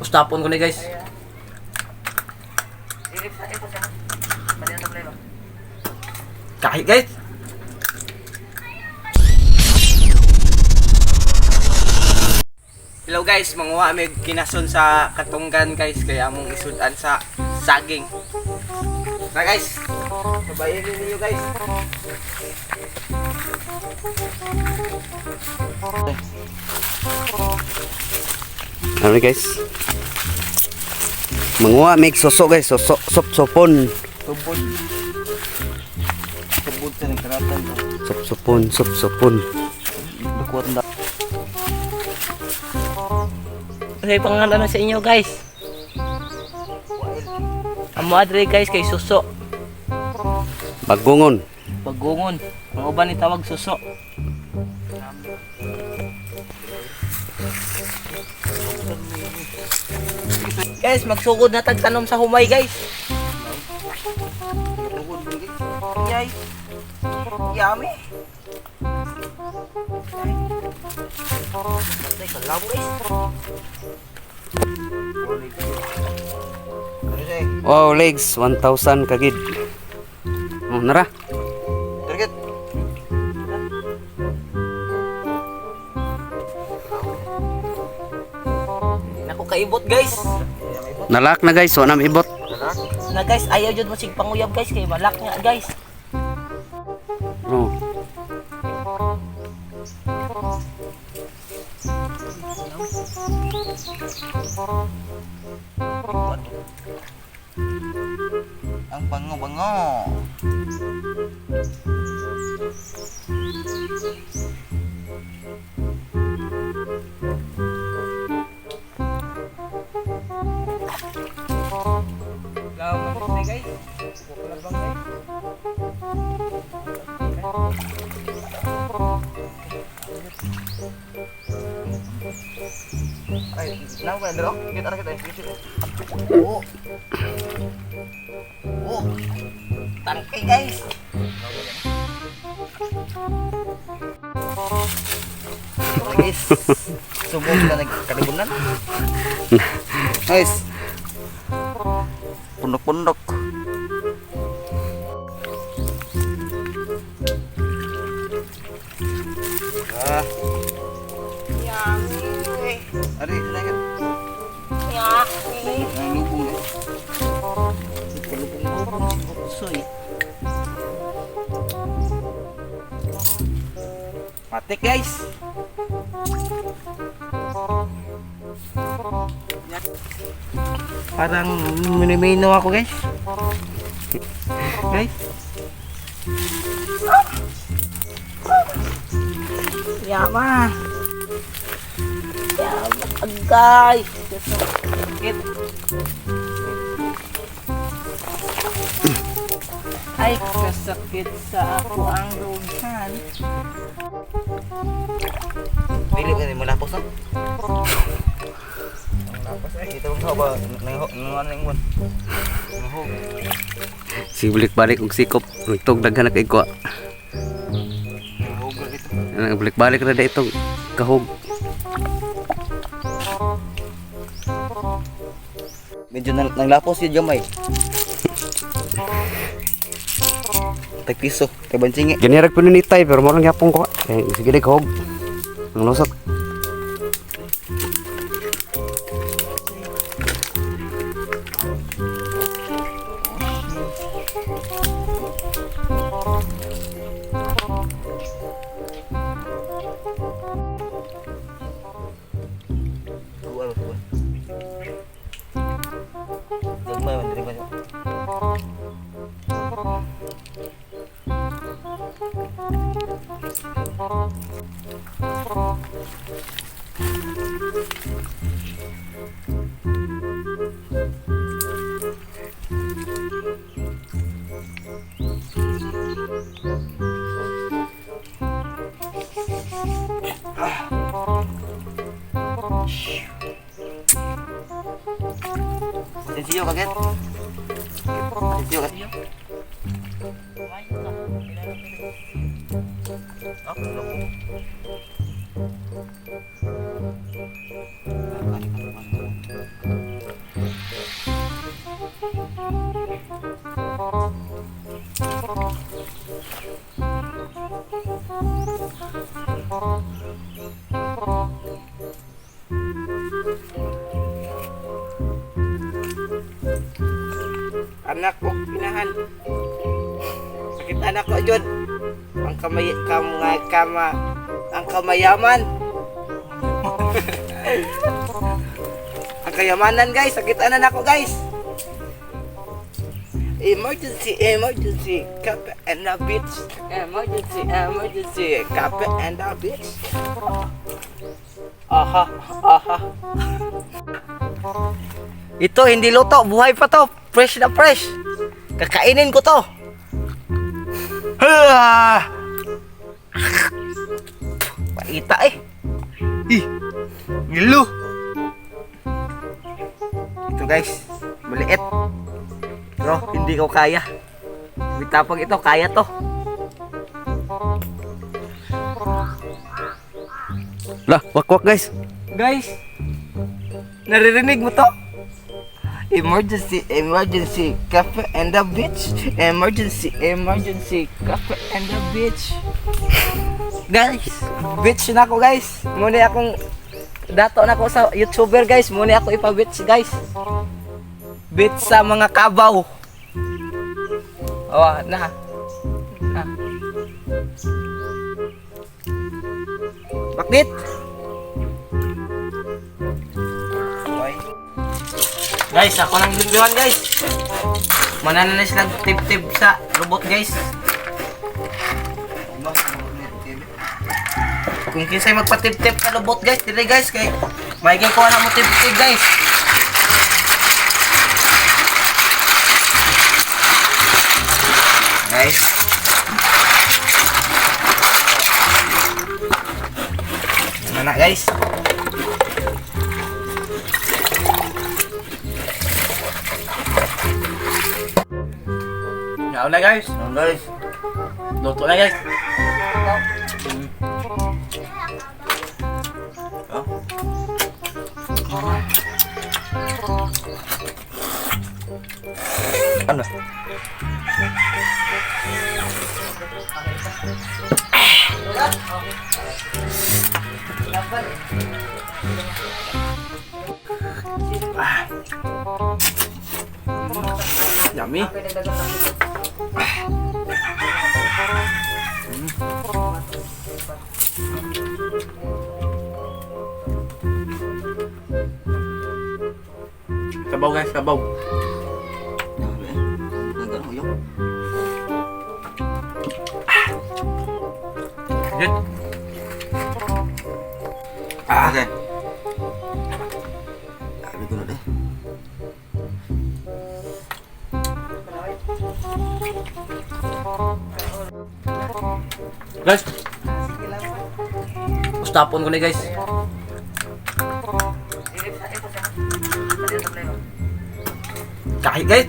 Ustapon ko ni, guys. Kahit, guys. Hello guys, manguha mi og kinason sa katunggan, guys, kaya among isudan sa saging. Tara guys, sabayan ninyo, guys. Ano, guys? Manguha mig suso, guys, suso sop sopon. Tubod. Tubod sa nagkaratan. Sop sopon, sop sopon. Dukuat na. Ano yung pangalan na sa inyo, guys? Amo adre, guys, kay suso. Bagungon. Bagungon. Ang uban ni tawag suso. Guys, magsugod na tag tanom sa humay, guys. Yay. Yummy. Patay ka lang, guys. Ano siya eh? Wow, legs 1000 kagid. Oh, nara. Target. Nako kaibot, guys. Nalak na, guys, wa na ibot. Na guys, ayaw jud mo sig panguyab, guys, kay malak nga, guys. Oh. Ang bango-bango. Lawan man guys. Wala bang, guys? Ay, nawa ka na daro? Kita na kita eh. Kita. Oh. Oh. Tangkay, guys. Okay, guys. Sumog na nagkalibunan. Guys. Pundok-pundok. Ah. Yummy. Ari, sinagad. Yummy. Ang lubong eh. Lubong-lubong si Buksoy. Matik, guys. Parang minimino ako, guys. Guys. Yama. Yama, guys. Sakit. Ay, kasakit sa ako ang dughan. Dili ba ni malapos no? Ang lapos eh. Kita bang ba nang nang nang nang nang. Si balik-balik og sikop, nagtog daghan na kay kuha. Nang dito. Balik-balik ra da itong kahog. Medyo nang nanglapos yun gamay. Tag piso, tag bansingi. Gani ra kuno ni tay pero mo lang gyapon ko. Eh, sige day kahog. Ang lusot. Tuwa ba tuwa. Gagmay man diri ba. Sencillo kaget. Sencillo kaget. Ah, loko. Anak ko, inahan. Sakit anak ko, Jod. Ang kamay, kam, kama, ang kamayaman. Ang kayamanan, guys. Sakit anak ko, guys. Emergency, emergency, kape and a bitch. Emergency, emergency, kape and a bitch. Aha, aha. Ito, hindi luto. Buhay pa to. Fresh na fresh. Kakainin ko to. Ah! Paita eh. Ih, ngilo. Ito guys, maliit. Pero hindi ko kaya. Bitapag ito, kaya to. Lah, wakwak guys. Guys, naririnig mo to? Emergency, emergency, cafe and the beach. Emergency, emergency, cafe and the beach. Guys, beach na ako guys. Muna akong dato na ako sa YouTuber guys. Muna ako ipa-beach guys. Beach sa mga kabaw. Oh, na. Na. Bakit? Okay. Guys, ako nang limbiwan guys. Mananalis lang tip-tip sa robot guys. Kung kinsay magpa-tip-tip sa robot guys, dili guys kay maigay ko na mo tip-tip guys. Guys. Ano na guys? Yaw na guys. Ano guys? Luto na guys. Ano? Yummy. Sabaw guys, sabaw. Grabe eh. Gagano yun. Good. Ah. Okay. Grabe ko na eh. Guys. Ustapon ko ni guys. Kahit guys.